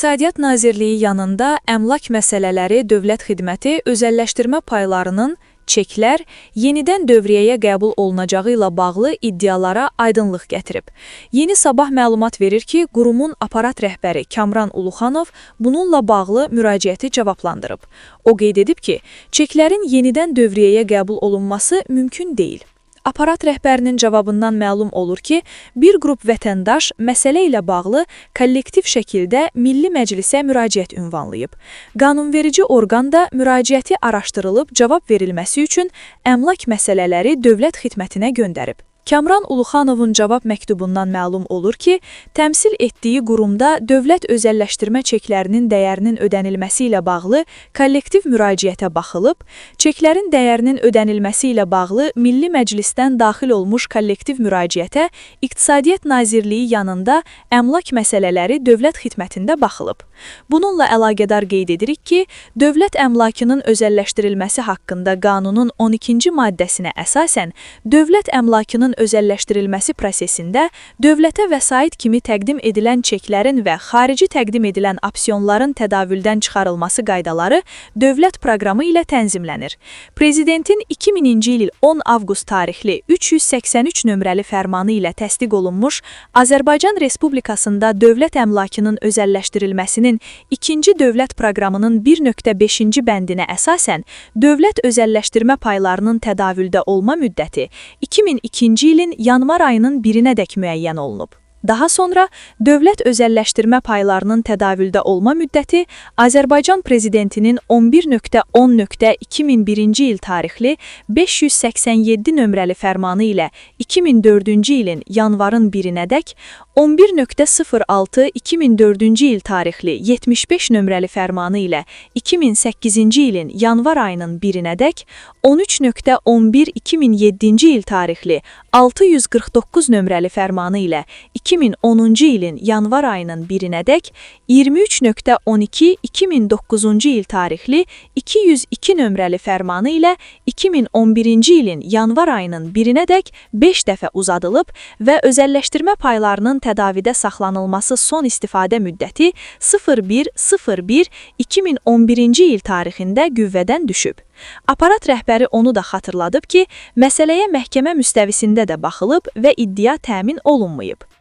İqtisadiyyat Nazirliyi yanında Əmlak Məsələləri Dövlət Xidməti özəlləşdirmə paylarının çeklər yenidən dövriyyəyə qəbul olunacağı ilə bağlı iddialara aydınlıq gətirib. Yeni Sabah məlumat verir ki, qurumun aparat rəhbəri Kamran Uluxanov bununla bağlı müraciəti cavablandırıb. O qeyd edib ki, çeklərin yenidən dövriyyəyə qəbul olunması mümkün deyil. Aparat rəhbərinin cavabından məlum olur ki, bir qrup vətəndaş məsələ ilə bağlı kollektiv şəkildə Milli Məclisə müraciət ünvanlayıb. Qanunverici orqan da müraciəti araşdırılıb cavab verilməsi üçün Əmlak Məsələləri Dövlət Xidmətinə göndərib. Kamran Uluxanovun cavab məktubundan məlum olur ki, təmsil etdiyi qurumda dövlət özəlləşdirmə çeklərinin dəyərinin ödənilməsi ilə bağlı kollektiv müraciətə baxılıb, çeklərin dəyərinin ödənilməsi ilə bağlı Milli Məclisdən daxil olmuş kollektiv müraciətə İqtisadiyyat Nazirliyi yanında Əmlak Məsələləri Dövlət Xidmətində baxılıb. Bununla əlaqədar qeyd edirik ki, dövlət əmlakının özəlləşdirilməsi haqqında qanunun 12-ci maddəsinə əsasən dövlət əmlakının özəlləşdirilməsi prosesində dövlətə vəsait kimi təqdim edilən çeklərin və xarici təqdim edilən opsiyonların tədavüldən çıxarılması qaydaları dövlət proqramı ilə tənzimlənir. Prezidentin 2000-ci il 10 avqust tarixli 383 nömrəli fərmanı ilə təsdiq olunmuş Azərbaycan Respublikasında dövlət əmlakının özəlləşdirilməsinin ikinci dövlət proqramının 1.5-ci bəndinə əsasən dövlət özəlləşdirmə paylarının tədavüldə olma müddəti 2002-ci ilin yanvar ayının 1-nədək müəyyən olunub. Daha sonra dövlət özəlləşdirmə paylarının tədavüldə olma müddəti Azərbaycan prezidentinin 11.10.2001-ci il tarixli 587 nömrəli fərmanı ilə 2004-cü ilin yanvarın 1-nədək, 11.06.2004-cü il tarixli 75 nömrəli fərmanı ilə 2008-ci ilin yanvar ayının 1-nədək, 13.11.2007-ci il tarixli 649 nömrəli fərmanı ilə 2010-cu ilin yanvar ayının 1-nədək, 23.12.2009-cu il tarixli 202 nömrəli fərmanı ilə 2011-ci ilin yanvar ayının 1-nədək 5 dəfə uzadılıb və özəlləşdirmə paylarının tədavidə saxlanılması son istifadə müddəti 01.01.2011-ci il tarixində qüvvədən düşüb. Aparat rəhbəri onu da xatırladıb ki, məsələyə məhkəmə müstəvisində də baxılıb və iddia təmin olunmayıb.